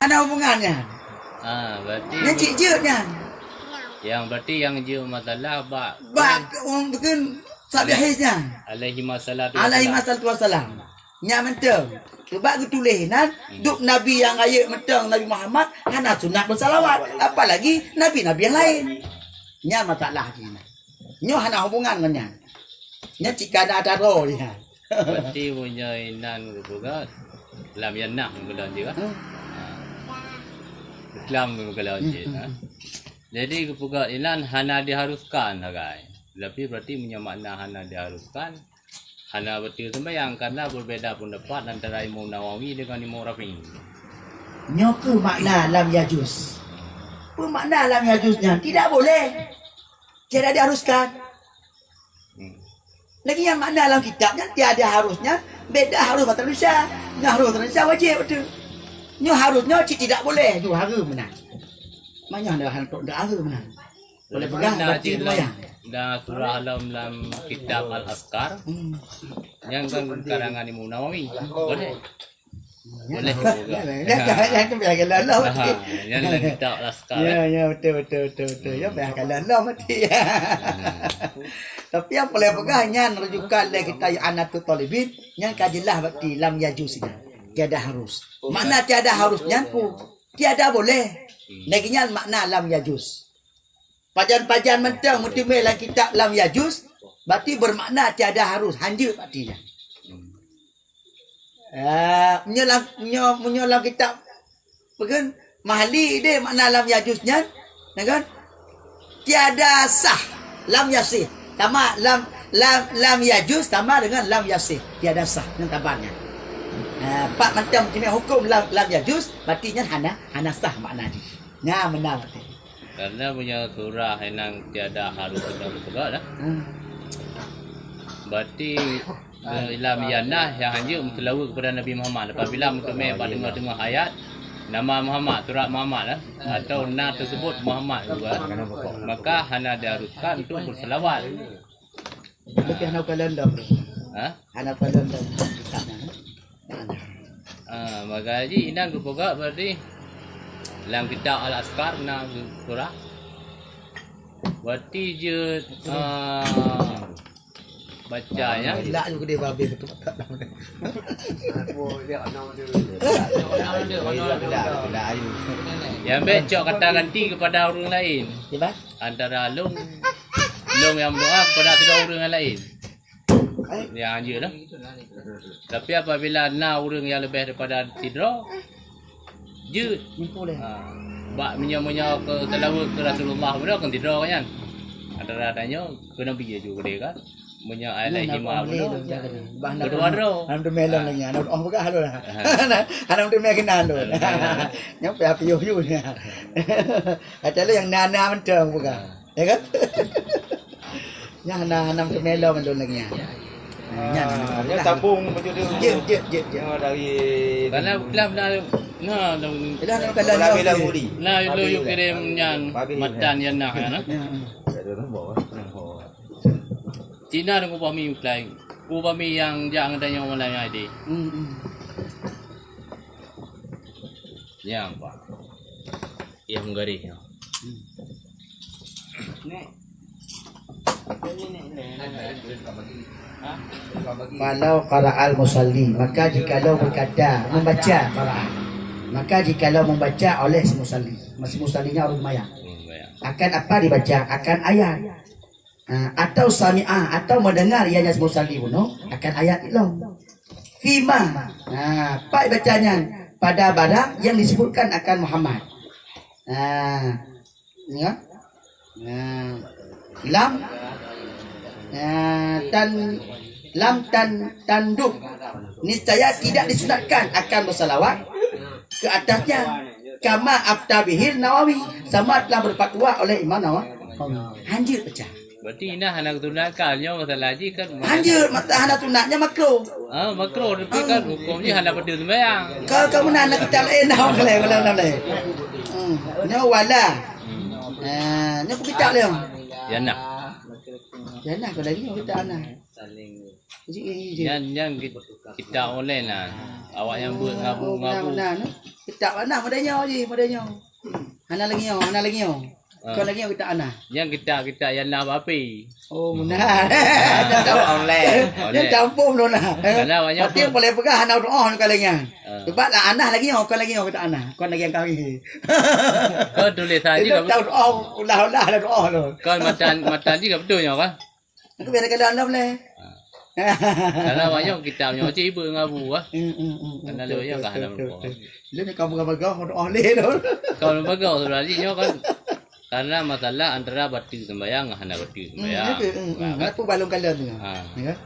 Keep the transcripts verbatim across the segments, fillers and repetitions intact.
Hana hubungan nyan. Ah, berarti Nyan cit jeuet nyan. Yang berarti yang jeuet masalah bak Bak orang tu kan sabe hadis nyan. Alaihi wassalatu Alaihi wassalam. Wassalatu wassalam. Nyan mantong. Sebab geutuléh nan, Hmm. dup Nabi nyang rayeuk mantong Nabi Muhammad hana sunat bersalawat. Apalagi nabi-nabi yang lain. Nyan masalah jih nyan. Nyoe hana hubungan ngon nyan. Nyan cit ka na taro jih nyan. Berarti meunyoe inan geupeugah lam yanah meukeulon jih, kan? Hmm. Ha. Islam meukeulon Hmm, jih, hmm, ha. hmm. Jadi geupeugah inan hana diharuskan sagai. Tapi berarti meunyoe makna hana diharuskan, hana beutôi sembahyang karena berbeda pendapat antara Imam Nawawi dengan Imam Rafi'i. Nyoe keuh makna lam yajuz. Peue makna lam yajuz nyan? Tidak boleh. Tidak diharuskan. Hmm. Lagi nyang makna lam kitab nyan tiada harus nyan beda harus bahasa Indonesia. Nyoe harus bahasa Indonesia wajib betul. Nyoe harus nyoe cit tidak boleh. Nyoe harus meunan. Maknanya dah hantok dah harus meunan. Boleh pegang Nah, berarti cik, sembahyang. Dah surah lam, lam kitab Al-Azkar. Hmm. Yang kan karangan Imam Nawawi. Boleh. Boleh juga. Ya, ya, ya, ya, ya, ya, ya, ya, Aha, yang dalam kitab Laskar, Ya, eh. ya, betul, betul, betul, betul. Ya, Hmm. biar kalau Allah mati. Hmm. Tapi yang boleh pegang nyan rujukan lé kita I'anatut Talibin, nyan ka jelas berarti lam yajuz nyan. Tiada harus. Makna tiada harus nyan pun tiada boleh. Hmm. Lagi nyan makna lam yajuz. Pajan-pajan mantong meuteumé lam kitab lam yajuz, berarti bermakna tiada harus, hanjeuet berarti nyan. Hmm. Ah, meunyoe lam, meunyoe, meunyoe lam kitab, apa kan? Mahli deh makna lam yajuz nyan, ya kan? Tiada sah, lam yasih. Sama lam, lam, lam yajuz sama dengan lam yasih. Tiada sah, nyan taban nyan. Ah, pat macam jeunah hukum lam, lam yajuz, berarti nyan hana, hana sah makna jih. Nyan beuna berarti. Karena punya surah yang tiada harus kita buka dah. Hmm. Berarti Dalam yanah yang hanjeuet meuseulaweuet kepada Nabi Muhammad. Apabila meuteumé bak teungoh-teungoh ayat, nama Muhammad, surat Muhammad, eh, atau na teusebut Muhammad juga, maka hana diharuskan untuk berselawat. Tapi hana kalon dah, bro. Ha? Hana kalon dah kitab nyan, eh? Hana. Ah, maka jih inan geupeugah berarti lam kitab Al-Azkar na surah. Berarti je, ah, Baca, ya. Lak ju gede babe betul. Aku lihat anak dia. Yang baik cok kata ganti kepada orang lain. Siapa? Antara long, long yang berdoa kepada kedua orang yang lain. Yang je lah. Tapi apabila na orang yang lebih daripada sidroe, Jeuet. Nyan pun lé. Ha. Bak meunyoe-meunyoe keu seulaweuet keu Rasulullah beudôh kon sidroe nyan. Antara tanyoe keu Nabi ju keudeh kan. Meunyoe ai lhèe hima beudôh. Bah na Keudua droe. Hana meuteumé lôn lagèe nyan. Hana meuteumé lôn. Ha. Hana meuteumé keunan lôn. Ha. Nyoe payah piôh-piôh nyan. Kata lôn nyang na-na mantong bukan. Ha. Ya kan? Nyan hana, hana meuteumé lom lôn lagèe nyan. Nyan, nyan tabung baju dia. Jeuet, jeuet, jeuet, jeuet. Nyoe dari Karena lam, lam, na, lam, Dah, dah, dah, dah, Rabi dah. Uri. Na, lu yuk kirim nyan matan yan nah, ya, nah. Ya, ya. Cina dong ubah mi uklai. Ubah mi yang jang dan yang malam yang ada. Hmm, hmm. Yang, Pak. Yang menggaris, ya. Hmm. Kalau qara'al musalli, maka jikalau berkata, membaca qara'a. Maka jikalau membaca oleh si musalli. Si musallinya orang sembahyang. Akan apa dibaca? Akan ayat. Ha, atau sami'a, atau mendengar ianya si musalli bunoe, akan ayat ilom. Fima. Ha, pat bacanya pada barang yang disebutkan akan Muhammad. Ha, ya. Ha, lam, ha, tan, lam tan, tandub. Niscaya tidak disunatkan akan bersalawat ke atasnya. Kama afta bihil Nawawi, sama telah berfatwa oleh Imam Nawawi. Hanjeuet pecah. Berarti ina hana sunat kan? Nyoe masalah jih kan. Hanjeuet, mata hana sunat, nyan makruh. Ah, makruh, tapi kan hukum jih hana beutôi sembahyang. Kau, kau meunan nak kitab lain dah, boleh, boleh, boleh. Hmm. Nyoe wala. Hmm. Ah, nyoe pun kitab lain. Ya nah. Ya nah, kau lagi kitab nah. Nyan, nyan ki-, kitab online lah. Awak nyang buet ngabu-ngabu. Kitab mana? Model nyoe ji, model nyoe. Hana lagèe nyoe, hana lagèe nyoe. Ah. Kon lagèe nyoe kitab hana. Nyang kitab-kitab nyang na bak H P. Oh, meunan. Ah. Online. Nyan campur meunan. Karena awak nyan pun paling peugah hana doa ni kali nyan. Ah. Sebab lah hana lagèe nyoe, kon lagèe nyoe kitab hana. Kon lagèe nyang kawin. Kon tulisan ji. Itu ka tahu doa, ulah-ulah lah doa tu. Kon matan, matan ji ka beutôi nyoe kan? Aku biar kalau Allah boleh. Karena awak nyoe kitab nyoe cit ibu ngabu ah. Hmm, hmm, hmm, hmm. Karena lewat nyoe ka hana betul, betul, betul. Lewat ni kamu gagal, kau doa leh tu. Kau gagal sebenarnya nyoe kan. Karena masalah antara bateue sembahyang ngon hana bateue sembahyang. Hmm, ya ke? Hmm, hmm. Nah, kan? Apa balong kalian tu? Ha. Ya kan?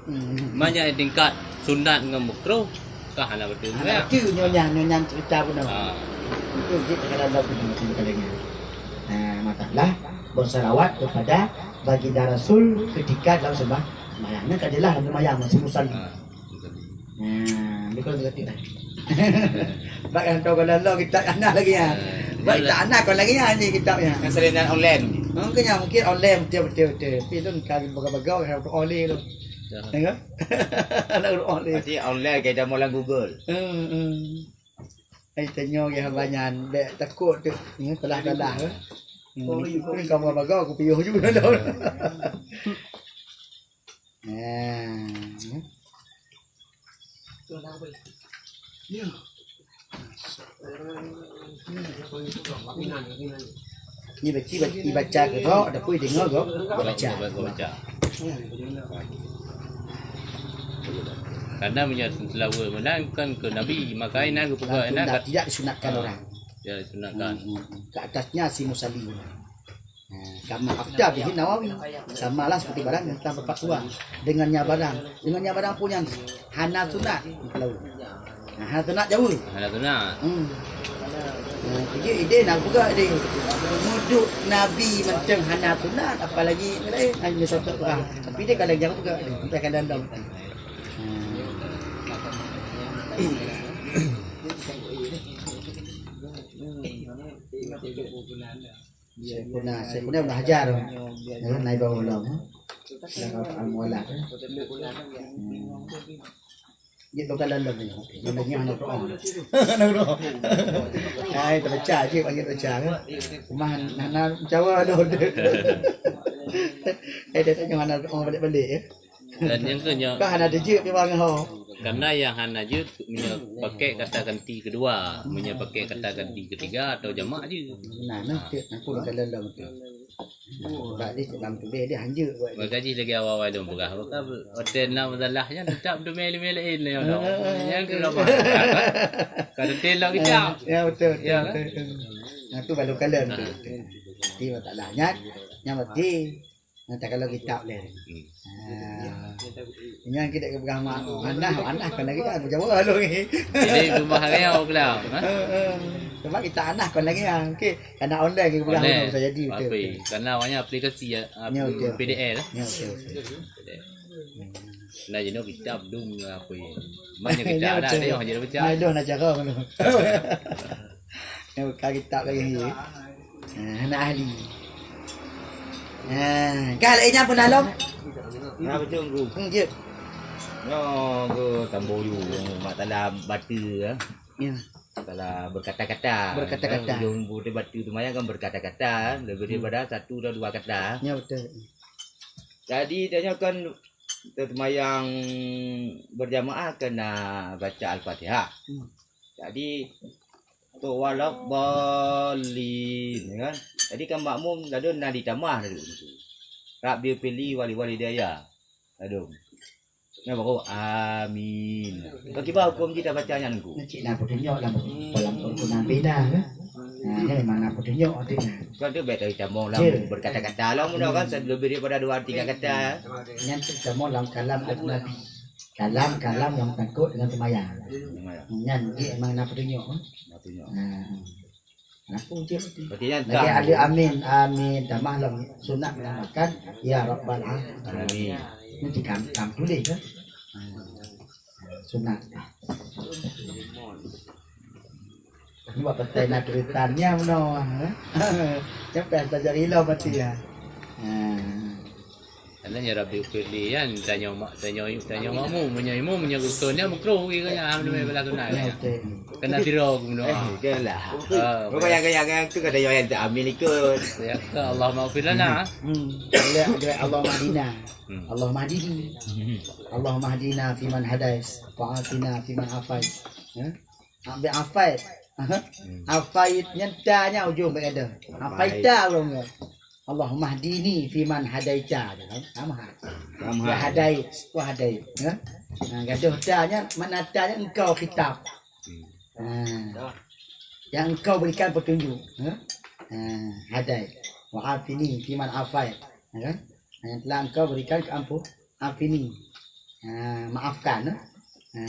Hmm. Banyak tingkat sunat ngon makruh. Ka hana beutôi. Hana beutôi nyoe nyan, nyoe nyan cerita beuna. Ah. Itu jih dalam lagu ni, macam kata nyan. Nah, masalah bersalawat kepada baginda Rasul ketika dalam sembah-, sembahyang. Ni ka jelas dalam sembahyang masih musalli. Ah, musalli. Nah, dia kalau ngerti dah. Bak yang tahu kalau Allah kita anak lagi ya. Ah, bak kita anak kau lagi ya ni kitabnya. Yang selain online. Mungkin ya, mungkin online betul, betul, betul. Tapi tu kan baga-baga yang oleh tu. Ya. Ya kan? Anak oleh. Pasti online kita mau dalam Google. Hmm, hmm. Ai tanyoe geuh haba nyan, bèk takot teuk. Nyoe salah-salah, eh. Hmm, ni kamoe bagoe kupiôh ju lom. Nah. Ni baca, baca, baca ke kok, tapi dengar kok, baca. Baca, baca. Karena meunyoe seulaweuet meunan kan keu Nabi, maka inan geupeugah inan tidak disunatkan orang. Tidak disunatkan. Hmm, hmm, hmm. Ke atasnya si musalli. Nah, kama afta bihi Nawawi. Samalah seperti barang yang telah berfatwa dengannya barang. Dengannya barang pun yang hana sunat. Nah, hana sunat jauh. Hana sunat. Hmm. Nah, jadi ide nak buka ide. Muduek Nabi mantong hana sunat, apalagi lain hanya satu orang. Tapi dia kalau jangan buka, sampai akan dandam. Hmm. Syekhuna, Syekhuna Ibnu Hajar. Ya, naib ulama. Dalam Al-Muwalah, ya. Hmm. Jeuet bukan dalam ni. Dalam ni hana Quran. Hana Quran. Hai, terpecah je, panggil terpecah, kan? Rumah hana mencawa tu. Eh, dia tanya hana Quran balik-balik, ya. Dan yang tu nyo, kan hana dijeuet pi bang ho. Karena yang hana jeuet, meunyoe pakai kata ganti kedua, meunyoe pakai kata ganti ketiga atau jamak je. Nah, nah, tu, aku dah dalam tu. Sebab dia dalam tulis dia hanjeuet buat dia. Maka jih lagi awal-awal dia peugah, maka hotel na masalah nyan tetap tu mele-mele lain dia. Yang tu lama. Kalau telok kita. Ya, betul, betul, ya, betul, kan? Betul. Nah, tu baru kalian tu. Nah. Jadi masalah nyan, nyan berarti Nah, tak kalau kitab leh. Hmm. Ah. Nyan kita ke pegang mak. Anak, anak kan lagi kan. Jawab lalu ni. Jadi, rumah raya aku lah, ha? Eh, eh. Sebab kita anak kan lagi kan. Okey, karena online kita pegang online. Bisa jadi, betul, betul. Karena awaknya aplikasi ya, ya, betul, betul. P D L. Ya, betul, betul. P D L. Nah, jadi kitab dum apa ya? Mana kita ada, betul. Ada yang jadi baca. Nah, dah nak cara mana? Yang buka kitab lagi ni. Ha, hana ahli. Ha, ka lagèe nyan pun dalam. Nah, betul, Guru. Hmm, jeuet. Nyoe ke tambah yu, masalah bateue, ya. Ya. Masalah berkata-kata. Berkata-kata. Ya, ujung bateue tu maya kan berkata-kata, lebih daripada satu atau dua kata. Ya, betul. Jadi, dia kan semayang berjamaah kena baca Al-Fatihah. Hmm. Jadi, tu waladhdallin, ya kan? Jadi, kan makmum lalu na ditamah lalu tu. Rabbighfirli waliwalidayya. Lalu. Nah, baru amin. Bagi bah hukum kita baca nyan, Teungku. Cik, lam petunjuk, lam, lam Quran beda, kan? Nah, ni memang lam petunjuk, artinya. Kan tu baik kita mau lam berkata-kata lah, mudah kan, lebih daripada dua tiga kata. Nyan tu kita mau lam kalam Nabi. Kalam-kalam yang takut dengan sembahyang. Sembahyang. Nyan dia memang na petunjuk, eh? Na petunjuk. Nah. Aku je. Berarti nyan lagi ada amin, amin. Tamah lam sunat menambahkan, ya Rabbal alamin. Amin. Nanti kam, kam tulis, eh? Sunat. Ini buat petai na tulisannya meunoe, eh? Sampai tajari lo mati ya. Ha. Nyan ya Rabbi firli kan, tanyoe mak, tanyoe, tanyoe makmum, meunyoe imum, meunyoe geuton nyan makruh lagèe nyan, alhamdulillah bala sunat. Ya, betul. Kena sira geudoa. Eh, jelas. Ah, gaya-gaya tu kata yang tak amin ikut. Ya, ke Allahumma ighfir lana. Hmm. Dia, dia Allahumma hdina. Hmm. Allahumma hdini. Allahumma hdina fiman hadait, wa afina fiman afait. Ya? Ambil afait. Afait nyan ta nyan ujung bak ada. Afaita ulôn nyan. Allahumma hdini fiman hadaita. Sama. Sama. Ya hadait, wa hadait. Ya? Nah, gadoh ta nyan, makna ta nyan engkau khitab. Hmm. Ha. Yang engkau berikan petunjuk. Ha? Ha, hadait. Wa afini fiman afait. Ya kan? Yang telah engkau berikan keampu-, afini. Ha, maafkan, eh. Ha.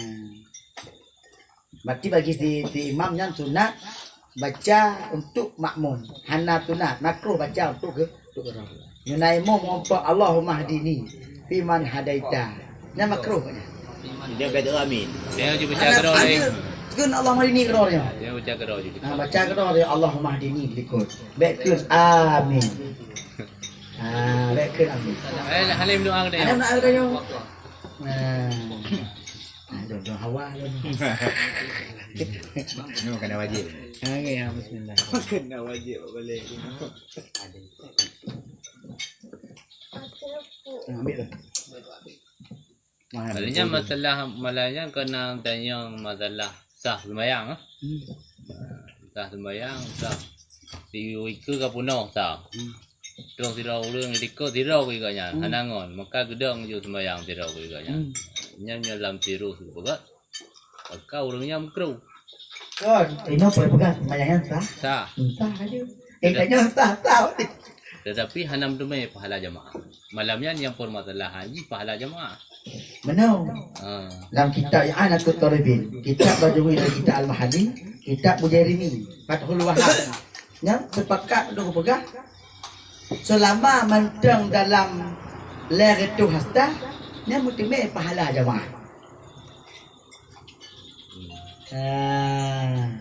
Berarti bagi si, si imam nyan sunat baca untuk makmum. Hana sunat, makruh baca untuk ke, untuk keudroe. Nyoe na imum ngon Allahumma hdini fiman hadaita. Nyan makruh nyan. Dia baca amin. Dia baca keudroe. Hana, hana, keun Allahumma hdini keudroe nyan. Dia baca keudroe. Ha, baca keudroe, Allahumma hdini likot. Bèk keun amin. Ah, bèk keun amin. Eh, Halim doa ke dia? Halim doa ke dia? Nah. Ah, doa, doa awal tu. Ini makanan wajib. Okey, ya, bismillah. Makanan wajib boleh. Ah, ambil tu. Malam. Malam nyan masalah, malam nyan keunan tanyong masalah sah seumayang, eh. Hmm. Sah seumayang, sah. Siukeue ka peunoh sah. Hmm. Troh sidroe ureueng likot sidroe keu gobnyan, hmm, hana ngon. Maka geudong ju seumayang sidroe keu gobnyan. Hmm. Nyan nyoe lam sirus geupeugah. Maka ureueng nyan meukruh. Kon, inoe peue peugah seumayang nyan sah? Sah. Hmm, sah aja. Eh, tanya sah, sah. Tetapi hana meuteumé pahala jamaah. Malam nyan nyang permasalahan jih pahala jamaah. Meunoe. Ha. Lam kitab I'anatut Thalibin, kitab Bajuri dan kitab Al-Mahalli, kitab Bujairimi, Fathul Wahhab. Nyan sepakat untuk peugah, selama mantong dalam lhèe reutôh hasta, nyan meuteumé pahala jamaah. Ah.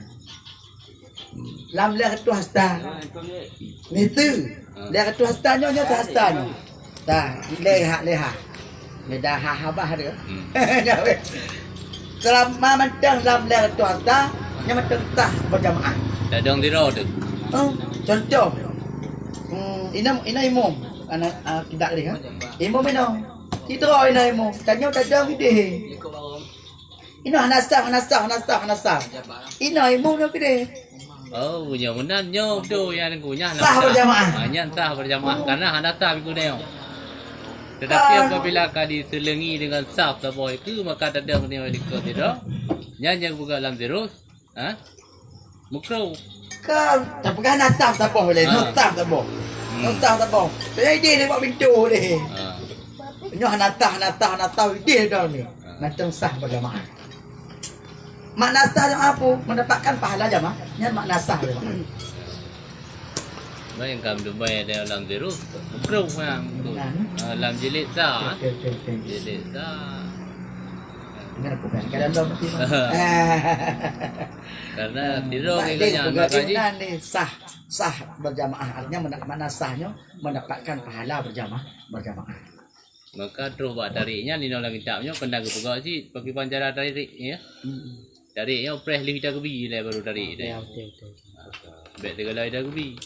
Lam lhèe reutôh hasta. Miseue. Lhèe reutôh hasta nyoe, nyoe hasta nyoe. Dah, lhèe hak, lhèe hak. Beda hak habah dia. Hmm. Selama mantong lam lhèe reutôh hasta, nyoe mantong sah berjamaah. Tadong sidroe tu. Oh, contoh. Hmm, inoe, inoe imum. Anak, ah, tidak dia, kan? Imum inoe. Sidroe inoe imum. Tanyoe tadong idéh. Inoe hana sah, hana sah, hana sah, hana sah. Inoe imum nyoe keudeh. Oh, nyoe meunan nyoe beutôi nyang kunyah. Sah berjamaah. Ah, nyan sah berjamaah. Karena hana sah bikeu nyoe. Tetapi apabila ka diseulengi dengan saf saboh itu, maka tadong nyoe dikeue sidroe. Nyan nyang peugah lam sirus. Ha? Meukruh. Kan, tapi kan hana sah saboh lé, ha, hana sah saboh. Hmm. Hana sah saboh. Saya idéh nibak pintoe deh. Ha. Nyoe hana sah, hana sah, hana sah, idéh dah ni. Ha. Mantong sah berjamaah. Makna sah jamaah apa? Mendapatkan pahala jamaah. Nyan makna sah jamaah. Baik, kam dumbai ada lam sirus, meukruh memang tu. Nah. Ah, lam jilid sah. Okey, okey, okey. Jilid sah. Ingat aku kan, kadang dah mesti. Karena tidur ke kanya, makanya nan ni sah, sah berjamaah. Artinya menda-, makna sahnya mendapatkan pahala berjamaah, berjamaah. Maka troh bak tarik nyan, inoe lam kitab nyoe keunan geupeugah cit pakriban cara tarik, ya. Hmm. Tarik nyoe preh lheueh takbi lé baru tarik. Okey, deh. Okey, okey. Bèk teugalai takbi.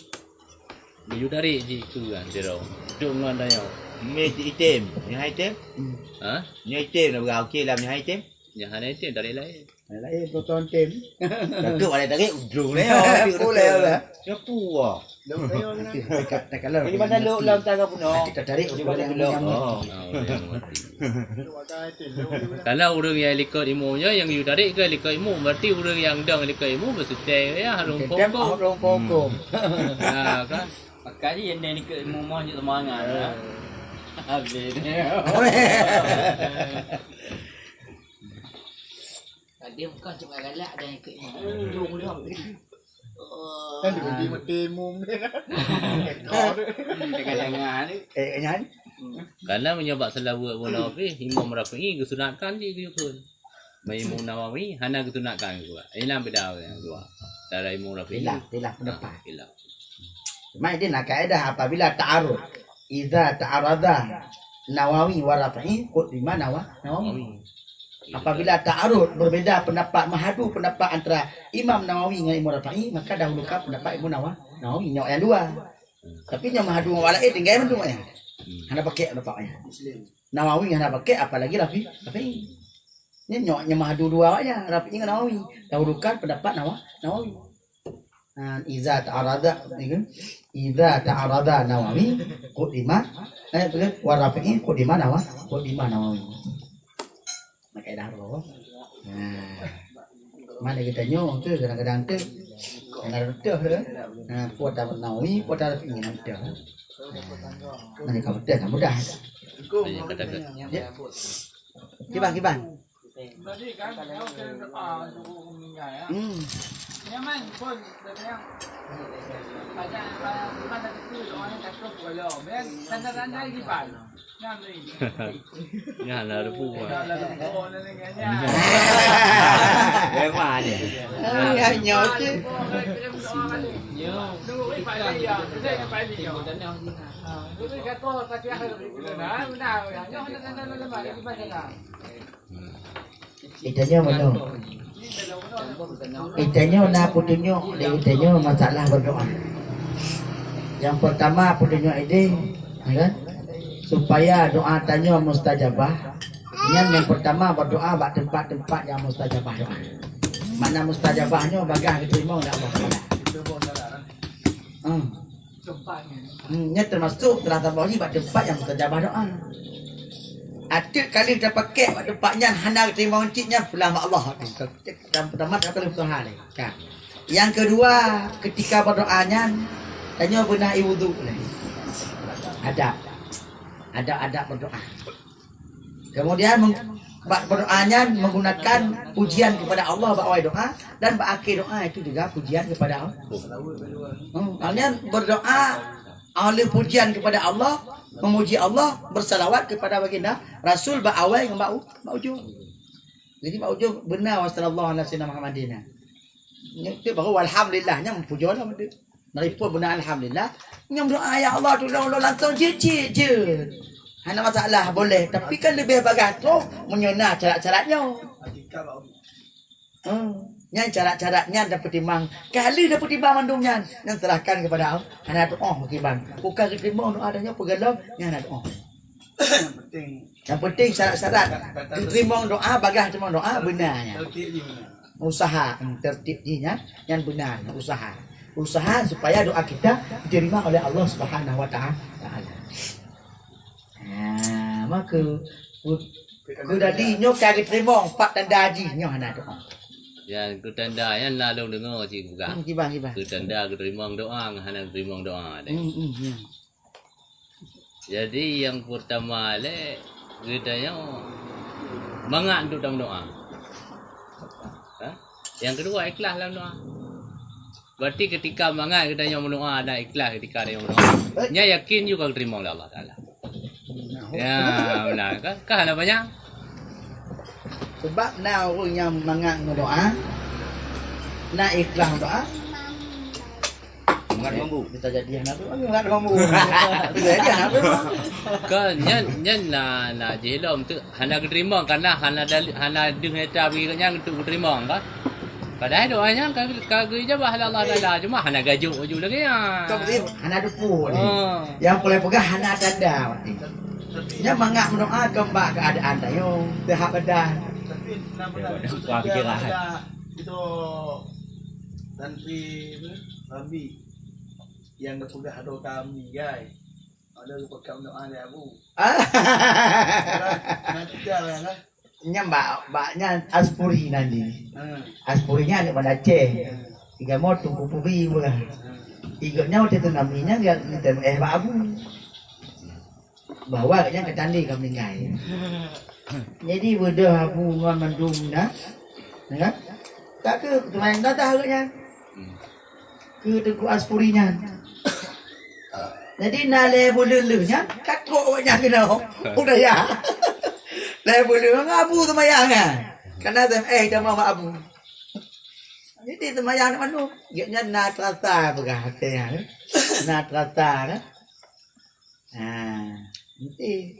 Meunyoe tarik cit tu kan, sidroe. Dok ngon tanyoe. Mie item, nyoe item. Hmm. Ha? Nyoe item na beurah okey lam nyoe item. Nyoe hana item, tarik laén. Lain potong tem. Takut ada tarik ujung ni. Apa lah, lah? Siapa? Dekat, dekat lah. Bagaimana lo lam tangga pun? Nanti tertarik ujung yang nyamuk. Oh. Kalau ureueng nyang likot imum nyoe, nyang yue tarik keu likot imum, berarti ureueng nyang dong likot imum beuseutai ya, harong pokok. Harong pokok. Ha, kan? Makanya yang dah likot imum mah je semangat, ya. Habis. Tadi bukan cuma galak dan ikut imum. Ujung dia. Oh. Kan dia pergi mati imum dia. Tengah-tengah ni. Eh, nyan. Karena meunyoe bak seulaweuet bunoe pih, Imam Rafi'i geusunatkan cit geuyue kheun. Bak Imam Nawawi hana geusunatkan geuyue. Inilah beda nyang dua. Antara Imam Rafi'i. Khilaf, khilaf pendapat. Ha, khilaf. Cuma dia nak kaedah apabila ta'arud. Idza ta'arada. Nawawi wa Rafi'i, qaddima Nawa-, Nawawi. Apabila ta'arud, berbeda pendapat, mengadu pendapat antara Imam Nawawi dengan Imam Rafi'i, maka dahulukan pendapat Imam Nawa-, Nawawi. Nyoe nyang dua. Tapi nyang meuhadu ngon awak laén, tinggai mandum nyan. Hmm. Hana pakai pendapat nyan. Nawawi hana pakai, apalagi Rafi-, Rafi'i. Nyan nyoe nyang meuhadu dua awak nyan, Rafi'i ngon Nawawi. Dahulukan pendapat Nawa-, Nawawi. Ha, iza ta'arada, ya kan? Iza ta'arada Nawawi, qaddima, eh, wa Rafi'i, qaddima Nawa-, qaddima Nawawi. Pakai dah roh. Nah. Mana kita nyoe tu, kadang-kadang tu. Kadang betul tu. Nah, kuat dapat Nawawi, kuat dapat ini betul. Nah, mana kau betul, tak mudah. Ya. Kiban, kiban. Hmm. Nyan lah debu. Memang ni. Ah, ya, nyoe tu. Ita nyoe meunoe. Ita nyoe na peutunyok lé ita nyoe masalah berdoa. Yang pertama peutunyok idéh, ya kan? Supaya doa tanyoe mustajabah. Nyan yang pertama berdoa bak tempat-tempat yang mustajabah doa. Makna mustajabah nyoe bagaih geuteurimong lé Allah Taala. Hmm. Hmm, nyan termasuk telah tabagi bak tempat yang mustajabah doa. Até kali tapakék bak tempat nyan hana teurimong cit nyan pulang bak Allah. Dan pertama tak boleh usaha lé. Kan. Yang kedua, ketika berdoa nyan tanyoe beuna iwudu lé. Adab. Adab-adab berdoa. Kemudian meng-, bak berdoa nyan menggunakan pujian kepada Allah bak awai doa dan bak akhé doa itu juga pujian kepada Allah. Hmm, maknanya berdoa oleh pujian kepada Allah, memuji Allah, bersalawat kepada baginda Rasul bak awai ngon bak u-, bak ujong. Jadi bak ujong beuna wa sallallahu ala sayyidina Muhammadin. Nyan tu baru alhamdulillah nyan pujoe lah betul. Meuripot beuna alhamdulillah. Nyang doa, "Ya Allah, tulông lôn," langsung jeuet, jeuet, jeuet. Hana masalah, boleh. Tapi kan leubeh bagaih troh meunyoe na syarat-syarat nyoe. Hmm. Nyan syarat-syarat nyan tapeutimang. Kali tapeutimang mandum nyan, nyan serahkan kepada Allah. Hana tuoh meukiban. Bukan geuteurimong doa tanyoe peugalom, nyan hana tuoh. Yang penting syarat-syarat geuteurimong doa, bagaih teurimong doa beuna nyan. Usaha, hmm, tertib jih nyan, nyan beuna, usaha. Usaha supaya doa kita diterima oleh Allah Subhanahu wa Taala. Ha, maka ku, ku tadi nyoe ka geuteurimong, pat tanda jih nyoe hana doa. Nyan ku tanda nyan na lôn deungoe cit peugah. Hmm, kiban, kiban. Ku tanda geuteurimong doa ngon hana geuteurimong doa deh. Hmm, hmm, hmm. Jadi nyang peurtama lé geutanyoe mangat untuk tameudoa. Ha? Nyang keudua ikhlas lam doa. Berarti ketika mangat geutanyoe meudoa dan ikhlas ketika tanyoe meudoa, nyan yakin juga geuteurimong lé Allah Taala. Ya, beuna kan? Ka hana panyang. Sebab na ureuëng nyang mangat meudoa, na ikhlas doa, Mangat bambu. Bisa jadi hana tu, mangat bambu. Bisa jadi hana tu. Kan nyan, nyan na, na jih lom tu hana geuteurimong karena hana dali-, hana deuh nyata bagi gobnyan untuk geuteurimong kan. Padahai doa nyan ka, ka geuijabah lé Allah Taala, cuma hana gajok laju lagée nyan. Kan beutôi, hana teupeu ni. Oh. Nyang peureulée peugah hana tanda berarti. Nyan mangat meudoa keu bak keuadaan tanyoe, teuhab badan. Tapi nama Ya, dah badan itu kuah dia pikiran. Ada itu santri tu, Rabi. Nyang geupeugah doa kami, gai. Ada geupeugah doa lé Abu. Ah. Nah, kita lah, lah. Nyan bak, bak nyan Aspuri nyan di. Ha. Aspuri nyan aneuk Banda Aceh. Ha. Tiga mo Teungku Puri pula. Ha. Tiga nyawa teuh tsunami nyan, dia, dia, eh, bak Abu. Bahwa awaknyan ka tandé ka meuninggai. Jadi beudôh Abu ngon mandum na, ya kan? Ka keuh teuma nyang datang awaknyan. Keu Teungku Aspuri nyan. Jadi na lhée buleuen lheueh nyan ka trok awaknyan keunoe. Udah ya. Lhée buleuen ngon Abu seumayang nyan. Kana tem eh tamah bak Abu. Jadi seumayang nak mandum. Gobnyan na terasa peugah até nyan. Na terasa kan. Ha, enti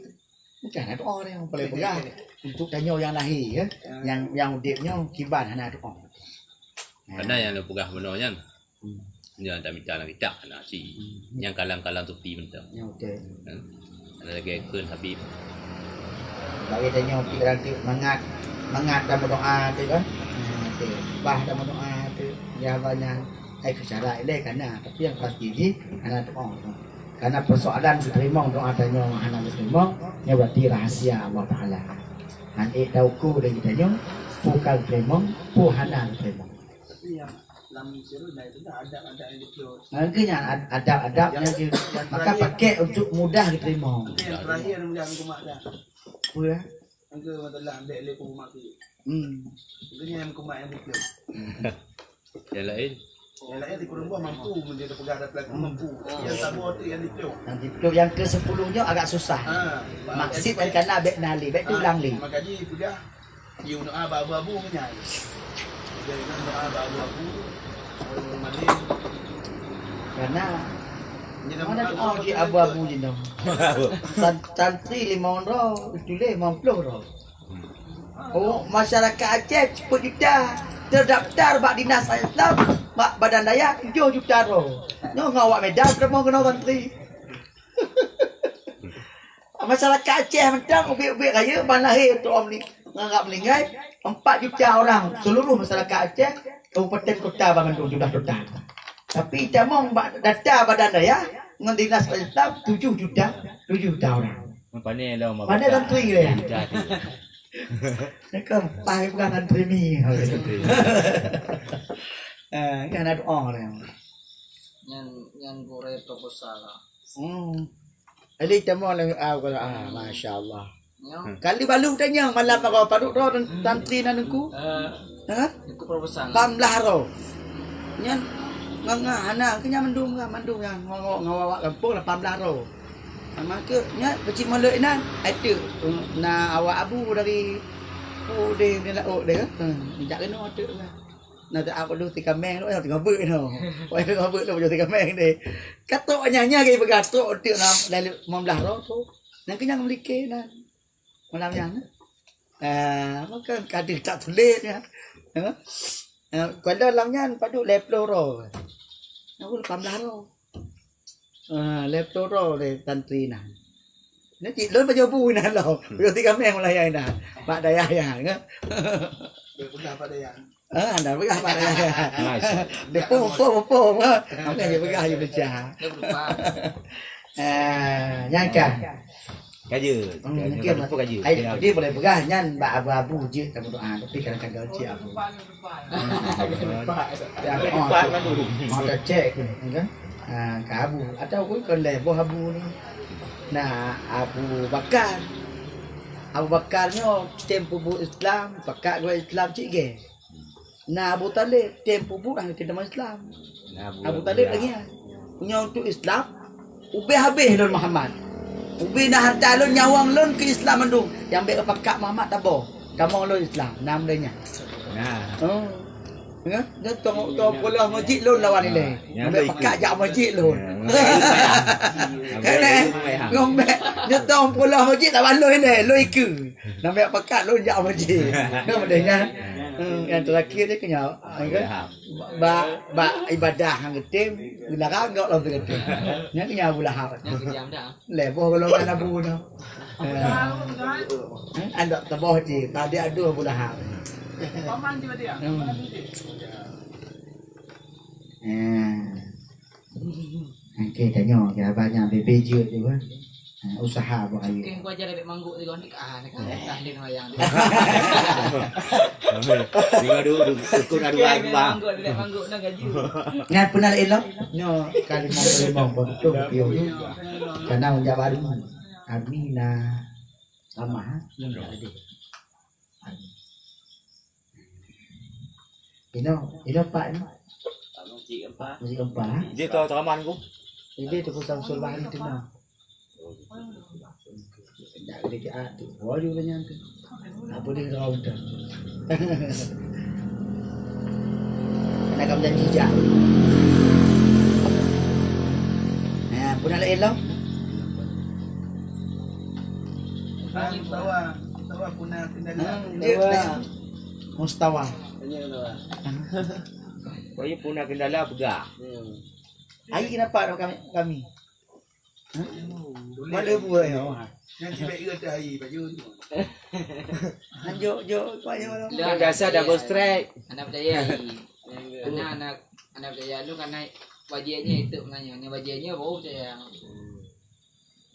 Bukan hana doa dia, paling peugah untuk tanyoe nyang lahé, ya. Nyang, nyang udép nyoe kiban hana doa. Karena nyang lôn peugah bunoe nyan, Hmm. nyan tamita lam kitab hana aci. Hmm. Nyang kalam-kalam sufi mantong. Ya, betul. Kan? Ada lagi ikon Habib. Bagi tanyoe pikiran tu mangat, mangat dan berdoa tu kan. Hmm, tu. Bah dan berdoa tu. Ya banyak. Hai, syarat ilai kana, tapi yang pasti jih hana doa. Karena persoalan geuteurimong doa tanyoe hana geuteurimong, nyoe berarti rahasia Allah Taala. Han ék tauko lé geutanyoe, peue ka geuteurimong, peue hana geuteurimong. Tapi yang lam Mesir lain tu dah adab-adab yang dipiôh. Ha, keu nyan ad-, adab-adab Yang, nyang di-, yang maka terakhir. Pakai untuk mudah geuteurimong. Tapi yang terakhir mudah meukumat dah. Peue dah? Engke masalah ambek lé kubu mati. Hmm. Engke nyang kumat nyang dipiôh. Yang lain? Yang lain di Peureumbah mampu, mun dia peugah ada pelaku mampu. Yang saboh tu yang dipiôh. Yang dipiôh yang ke sepuluh nyoe agak susah. Ha, Maksud kan karena abek nali, abek tu ulang li. Maka ji peugah, you doa ba abu-abu nyan. Jadi doa ba abu-abu, orang maling. Karena Mana doa di abu-abu je dong. San-, santri lima droe, itu lé lima puluh droe. Oh, masyarakat Aceh sepuluh juta terdaftar bak Dinas Islam, bak Badan Dayah tujuh juta droe. Nyoe ngon awak Medan peuteumong keunoe santri. Masyarakat Aceh mantong ubit-ubit raya ban lahé untuk ngon rab meuninggai, empat juta orang seluruh masyarakat Aceh, kabupaten kota banmandum jumlah total. Tapi tamong bak data Badan Dayah ngon Dinas Islam tujuh juta, tujuh juta orang. Pandai lo. Pandai santri dia. Juta tu. Nak pakai bukan santri ni. Ah, kan ada orang dia. Nyan, nyan gurée proposal lah. Hmm. Jadi temu lagi, ah, kalau, ah, masya Allah. Nyoe. Kali balu tanya malam apa paduk tu santri nan aku? Eh, Ha? Aku proposal. Pam belah roh. Nyan nganga hana ke nyan mandum kan, mandum nyan ngawa ngawa awak kampung lah pam belah roh. Nama ke nyan kecil mulut inan. Itu na awak abu dari oh deh dia lauk deh. Hmm, jak kena tu lah. Na tak apa tu tikameng tu, tengah bek tu. Wah tengah bek tu tikameng deh. Katok nyan nyan ke begatok tu na lalu pam belah roh tu. Nang kenyang melike nan. Malam nyan. Ah, maka kadang tak tulis ya. Ha? Ah, kalau lam nyan paduk lhèe ploh droe. Aku lapan belas droe. Ah, lhèe ploh droe lé santri nah. Ni cik lôn baju bu nah lo. Baju tiga meng mulai ai nah. Pak dayah ya, ha? Dia pegang Pak Dayah. Ah, anda pegang Pak dayah. Nice. Dia pom pom pom. Apa dia pegang dia pecah. Dia berubah. Ah, nyangka. Kaja. Hmm, mungkin apa kaja? Ai, dia boleh peugah nyan bak abu-abu jeuet kamu doa, tapi kadang-kadang cek abu. Dia apa? Oh, tu. Oh, dah cek tu, kan? Ah, ka abu. Atau pun kon lé boh abu ni. Nah, Abu Bakar. Abu Bakar nyoe tem peubuet Islam, pakat geuh Islam cik ge. Na Abu Talib, tem peubuet hana tem tamong Islam. Abu Talib lagi ya. Punya untuk Islam, ubé habéh lôn Muhammad. Ubé na harta lôn, nyawöng lôn keu Islam mandum. Nyang bék pakat Muhammad taboh. Tamong lôn Islam, nam lé nyan. Nah. Oh. Ya, dia tong tong pula masjid lôn lawan ilé. Nyang bék pakat jak masjid lôn. Ngom bék, dia tong pula masjid lawan lôn ilé, lôn ikeu. Nambah pakat lôn jak masjid. Nama dia nyan? Hmm, yang terakhir dia kenyal. Kan? Bak, bak ibadah hang getem, ulah ragak lah tu getem. Nyan kenyal Abu Lahab. Leboh golongan Abu tu. Hmm, anak teboh je, tadi aduh Abu Lahab. Hmm. Hmm. Okey, tanyoe ke abang nyang bebe jeuet tu kan. Ha, usaha buat ayu. Okey, gua aja lebih mangguk tu kan. Ah, ni kan. Dah dia wayang tu. Dua dua dukun ada dua bang. Mangguk, lebih mangguk nak gaji. Ngan pernah lain lah. Nyo kali mau kali mau betul pion ni. Karena ujar baru. Amina. Sama ha. Belum ada. Inoe, inoe Pak ni. Masjid Empah. Masjid Empah. Dia tahu taman ku. Ini tu Samsul Bahri tu nah. Tak boleh dia tu. Boleh dia nyan tu. Apa dia tahu tu? Nak kamu janji je. Nah, pun nak elok. Mustawa. Wah, puna kendala peugah. Ai kenapa kami, kami? Mana buah ya? Nanti baik kata ai baju tu. Anjuk, juk, apa yang mana? Dah biasa double strike. Anak percaya ai. Anak, anak, anak percaya lu kan naik bajiannya itu menanya. Ni bajiannya baru percaya.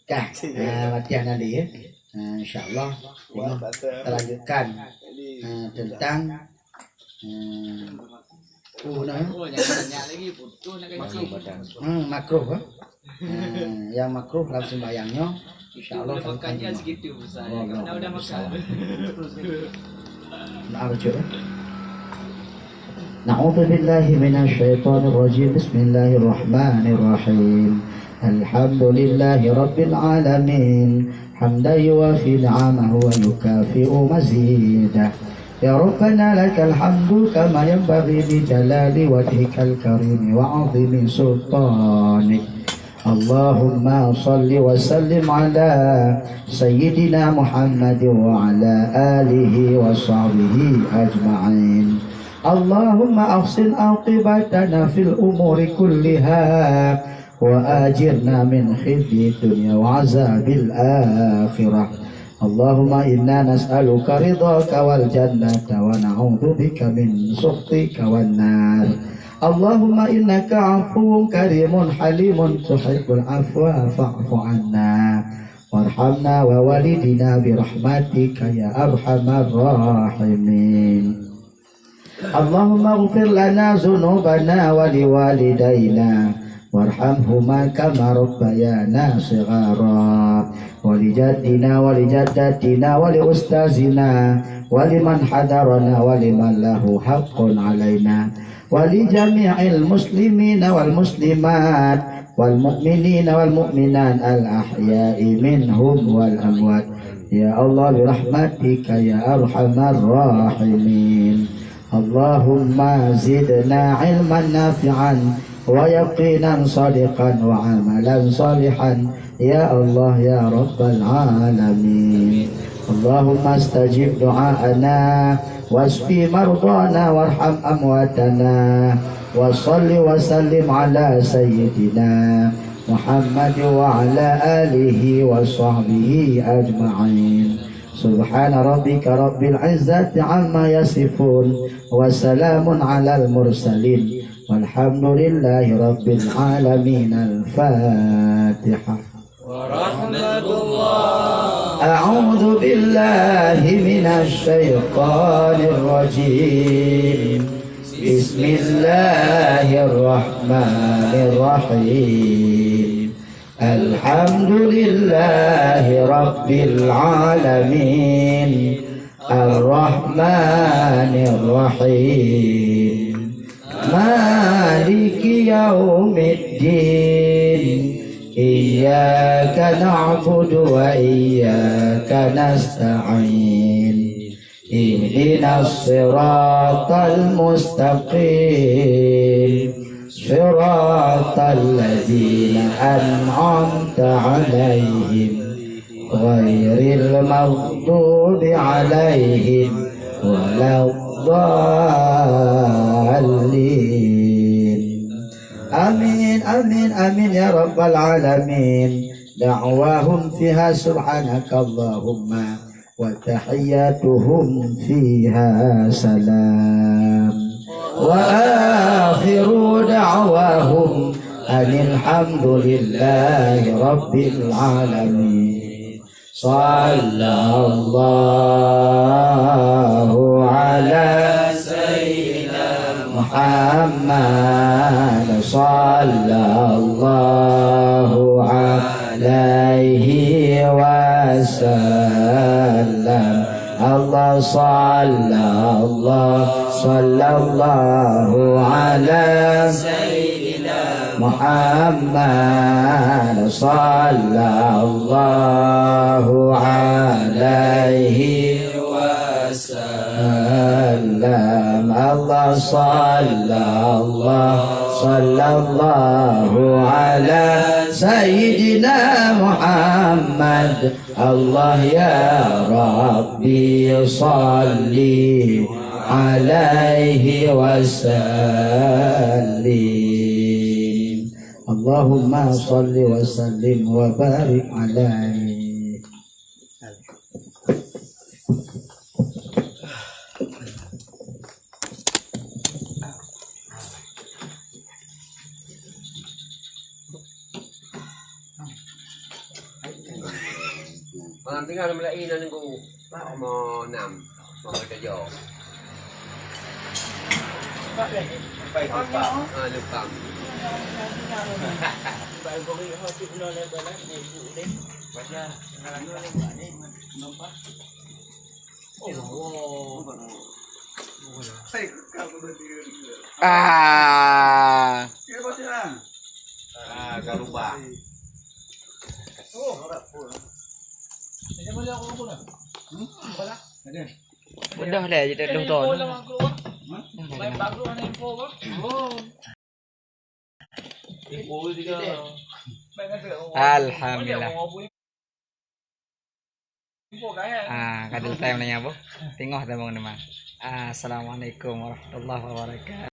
Dah, ah, latihan nanti ya. Ah, insya-Allah. Tengok kita lanjutkan, ah, tentang, ah, oh, nah. Oh, jangan banyak lagi, putus nak kencing. Hmm, makruh, eh? Ah, yang makruh dalam sembahyangnya, insya-Allah. Itu makannya segitu besar. Kalau udah makan. Nah, baca, eh. أعوذ بالله من الشيطان الرجيم. بسم الله الرحمن الرحيم. الحمد لله رب العالمين، حمدا يوافي نعمه ويكافئ مزيده. يا ربنا لك الحمد كما ينبغي لجلال وجهك الكريم وعظيم سلطانك. اللهم صل وسلم على سيدنا محمد وعلى آله وصحبه أجمعين. اللهم أحسن عاقبتنا في الأمور كلها وأجرنا من خزي الدنيا وعذاب الآخرة. اللهم إنا نسألك رضاك والجنة ونعوذ بك من سخطك والنار. اللهم إنك عفو كريم حليم تحب العفو فاعف عنا وارحمنا ووالدينا برحمتك يا أرحم الراحمين. اللهم اغفر لنا ذنوبنا ولوالدينا وارحمهما كما ربيانا صغارا، ولجدنا ولجدتنا ولأستاذنا ولمن حضرنا ولمن له حق علينا، ولجميع المسلمين والمسلمات والمؤمنين والمؤمنات الأحياء منهم والأموات. يا الله برحمتك يا أرحم الراحمين. اللهم زدنا علما نافعا ويقينا صادقا وعملا صالحا يا الله يا رب العالمين. اللهم استجب دعاءنا واشف مرضانا وارحم أمواتنا وصل وسلم على سيدنا محمد وعلى آله وصحبه أجمعين. سبحان ربك رب العزة عما يصفون وسلام على المرسلين والحمد لله رب العالمين. الفاتحة. ورحمة الله. أعوذ بالله من الشيطان الرجيم. بسم الله الرحمن الرحيم. الحمد لله رب العالمين. الرحمن الرحيم. مالك يوم الدين. إياك نعبد وإياك نستعين. اهدنا الصراط المستقيم. صراط الذين أنعمت عليهم غير المغضوب عليهم ولا الضالين. آمين، آمين، آمين يا رب العالمين. دعواهم فيها سبحانك اللهم وتحيتهم فيها سلام. وآخر دعواهم أن الحمد لله رب العالمين. صلى الله على سيدنا محمد. صلى الله عليه وسلم. الله صلى الله، صلى الله على سيدنا محمد. صلى الله عليه وسلم. Allah, sallallahu, sallallahu ala Sayyidina Muhammad. Allah ya Rabbi, salli alaihi wasallim. Allahumma salli wa sallim wa barik alaihi. Malam tengah lam lain dah nunggu. Mau enam. Mau kerja. Sampai lupa. Ha, lupa. Baca. Ah. Ah, ka rubah. Mudah lah je dah tahu. Alhamdulillah. Ah, kadang time nanya apa? Tengok time mana mah. Assalamualaikum warahmatullahi wabarakatuh.